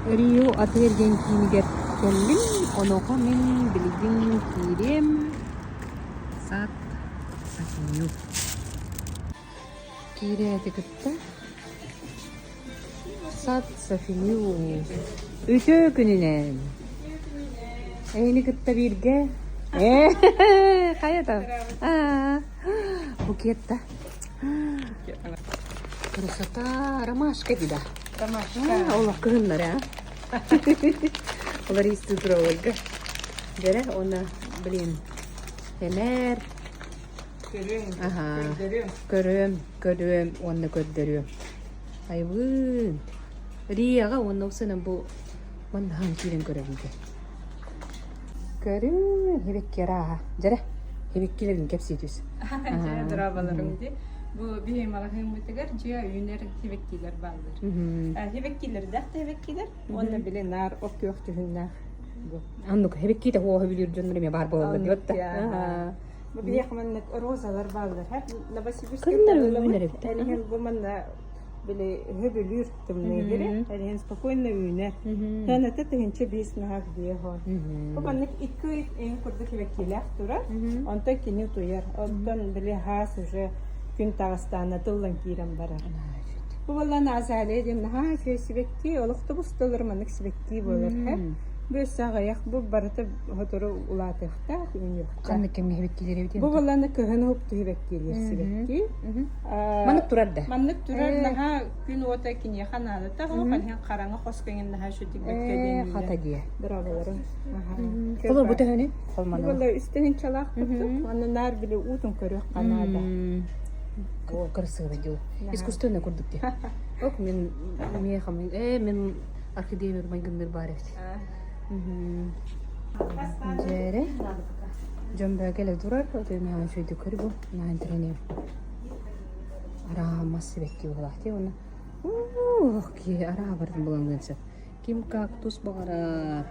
Рио атыы-эргиэн киинигэр кэллим. Онуоха мин билигин киириэм Сад Софию. Киирээти кытта Сад Софию. Үтүө күнүнэн! Эйини кытта бииргэ Ээ, хайа да? Аа, букет да. Красота, ромашка дии Ромашка. Олох кыһыннара. Лариса Ольга. Дьэрэ, уонна, блин, сэмээр. Көрүөм, Аха. көрдөрүөм. Көрүөм, көрүөм уонна көрдөрүөм. Айбыын. Рияҕа уонна ол сынан бу маннаһан киирэн көрөбүн дьэ. Көрүҥ, һибикки арааһа. Дьэрэ, һибиккилэрин кэпсии түс. Дьэ, дорооболорум дии. Бу биһи маҕаһыыммытыгар дьиэ үүнэр һибиккилэр бааллар. Һибиккилэрдээх да һибиккилэр уонна били наар от күөх дьүһүннээх бу. Оннук һибиккиитэ хуоһа бүлүүр дьоннор эмиэ баар буолаллар диэт да. Бу биһиэхэ маннык розалар бааллар. Новосибирскай Кыннар үүнэр эбит. Элиһин бу манна били хөбүлүүр тымныыгыри эриһин спокойно үүнэр. Тыаната тыһынча биэс наһаак биэһон. Бу маннык икки ый эҥ курдук ибэккиилээх турар. Онтон кини утуйар. Оттон били хаас уже күн таҕыстаана тыллан киирэн барар. Бу буоллаан азалия диэн наһаа үчүгэй сибэкки, олохто бусталар маннык сибэкки буолар. Бу өссө аҕыйах, бу барыта сотору улаатыахтаах, үүнүөхтээх. Ханнык кэмҥэ сибэккилэр эбит Бу буоллаана кыһын уһукту сибэккилиир сибэкки. Маннык турар да? Маннык турар наһаа күн уота киниэхэ наадата суох, иһин хараҥа хос кэҥин наһаа үчүгэй бэккэ Хата диэ. Дорооболорун. Холор бу төһөнү? Бу буолла үстэн чалаах курдук. Уонна наар били уутун көрүөххэ наада. О, красиво дии. Искусственный курдук дии. Ок, мин миэхэ э мин орхидея майгынныыр баар эбит. Дьээрэ. Дьон бөҕө кэлэ турар, оту наһаа үчүгэйдик көр бу, наһаа интэриэһинэй. Араа мас сибэкки буолаах дии уонна ох киһи араа барытын булан сөп. Ким кактус баҕарар,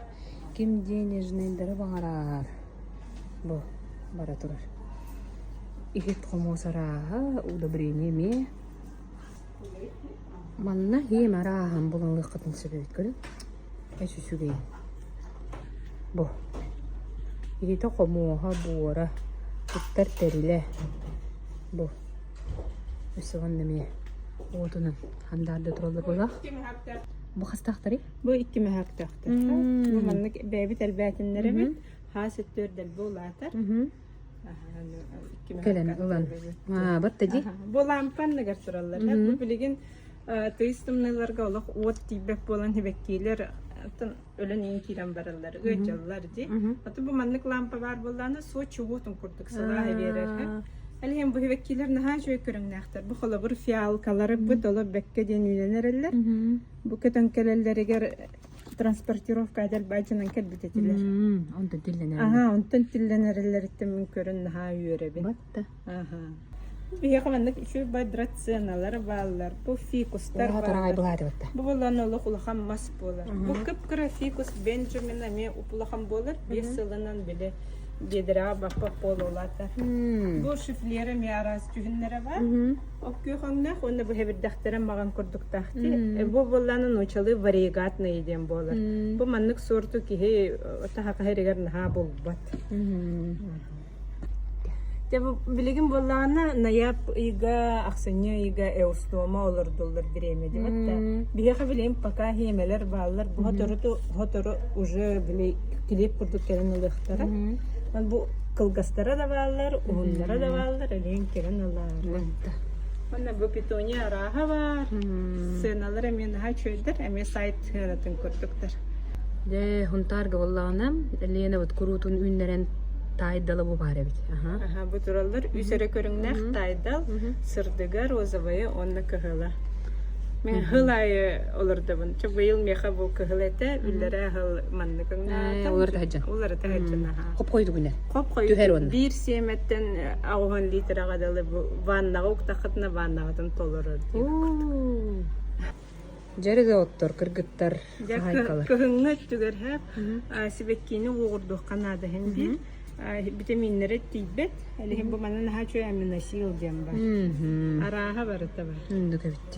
ким денежныйдары баҕарар. Бу бара турар. Иһит хомуос арааһа, удобрение эмиэ. Манна иэм арааһын булан ылыаххытын сөп эбит көрүҥ. Эс үчүгэйин. Бу. Иһитэ хомуоһа, буора, туттар тэрилэ. Бу. Өссө уонна эмиэ уотунан хандаарда тураллар буоллах. Бу хастаахтарый? Бу икки мөһөөктөөхтөр. Бу маннык бэйэбит элбээтиннэрэбит. Хаас өттүөр дэлби улаатар. Кэлэн ылан. Аа, батта дии. Бу лампа анныгар тураллар. Бу билигин тыйыс тымныыларга олох уот тиийбэт буолан сибэккилэр өлөн иин киирэн бараллар, ыалдьаллар дии. Аты бу маннык лампа баар буоллаҕына сочи уотун курдук сылааһы биэрэр. Ол иһин бу сибэккилэр наһаа үчүгэй көрүҥнээхтэр. Бу холобур фиалкалары быт олох бэккэ диэн үүнэн эрэллэр. Бу көтөн кэлэллэригэр транспортировка адальбаачынан кэлбит этилэр. Онтон тиллэнэр. Аһаа, онтон тиллэнэрэлэриттэн мин көрөн наһаа үөрэбин. Батта. Аһаа. Биһиэхэ маннык үчүгэй бадраценалар бааллар, бу фикустар Тараҕай бааллар. былаатыбатта. Бу буолан олох улахан мас буолар. Бу кып-кыра фикус Бенджамин эмиэ улахан буолар. Биэс сылынан били биэдэрэҕэ баппат буола улаатар. Бу шифлер эмиэ араас дьүһүннэрэ баар. Ол күөх өҥнөөх уонна бу хэбирдэхтэрэ маҕан курдуктаах дии. Бу буоллаана нуучалыы вариегатный диэн буолар. Бу маннык суорту киһи таһаҕа иһэригэр наһаа булбат. Дьэ бу билигин буоллаҕына ноябрь ыйга, ахсынньы ыйга эустома олордуллар бириэмэ диэбит да. Биһиэхэ билигин пока хиэмэлэр бааллар. Бу сотору сотору уже били килиэп курдук кэлэн ылыахтара. Бу кылгастара да бааллар, уһуннара да бааллар, элиэн кэлэн ылаары. Уонна бу петуния арааһа баар. Сыаналар эмиэ наһаа үчүгэйдэр, эмиэ сайт сыанатын курдуктар. Дьэ, Хунтаарга буоллаҕына, Лена вот куруутун үүннэрэн таайдала бу баар эбит. Аха. Аха, бу тураллар үс эрэ көрүҥнээх таайдал, сырдыга, розовая уонна кыһыла. Мен хыл аайы олордобун. Чэ быйыл миэхэ бу кыһыл этэ, үллэрэ хыл маннык өҥнөөх. Уларыта сылдьан. Уларыта сылдьан, аха. Хоп хойдугуна. Хоп хойут. Түһэр уонна. Биир сиэмэттэн аҕыһын литраҕа дылы бу ваннаҕа уктаххытына ваннаҕытын толорор диэбит. Дьэрэ да оттор, кыргыттар, Дьэ, хаһаайкалар. кыһыҥҥы өттүгэр һэ сибэккини уоҕурдуохха наада иһин диир. Битэмииннэрэ тиийбэт. Ол иһин бу манна наһаа үчүгэй аминосил диэн бар. Арааһа барыта бар. Оннук эбит.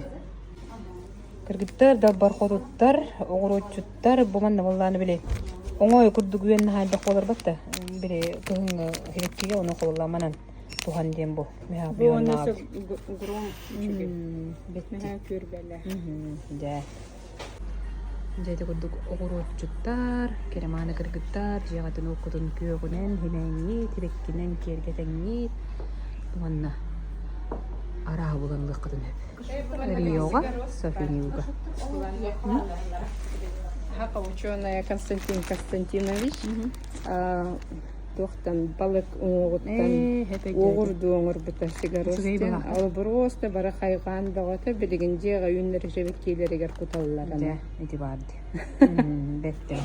Кыргыттар, далбар хотуттар, оҕуруотчуттар бу манна буоллааны били оҥой курдук үөн наһаайдах буоларбат да били кыһыҥҥы сибэккигэ ону хололламанан туһан диэн бу Бу уонна гром үчүгэй. Наһаа күөрбэлээх. Дьэ. Дьэ ити курдук оҕуруотчуттар, кэрэмааны кыргыттар дьиэҕитин уоккутун күөҕүнэн, химээҥҥит, сибэккинэн киэргэтэҥҥит уонна арааһы булан ылыаххытын сөп. Риоҕа, Софиниуга. Саха ученая Константин Константинович туохтан балык уҥуоҕуттан уоҕурдуу оҥорбута сигаростен албуруоста бары хайҕаан бөҕөтө билигин дьиэҕэ үүннэрэ сибэккилэригэр куталлар Дьэ, ити баар дии. Бэттэ.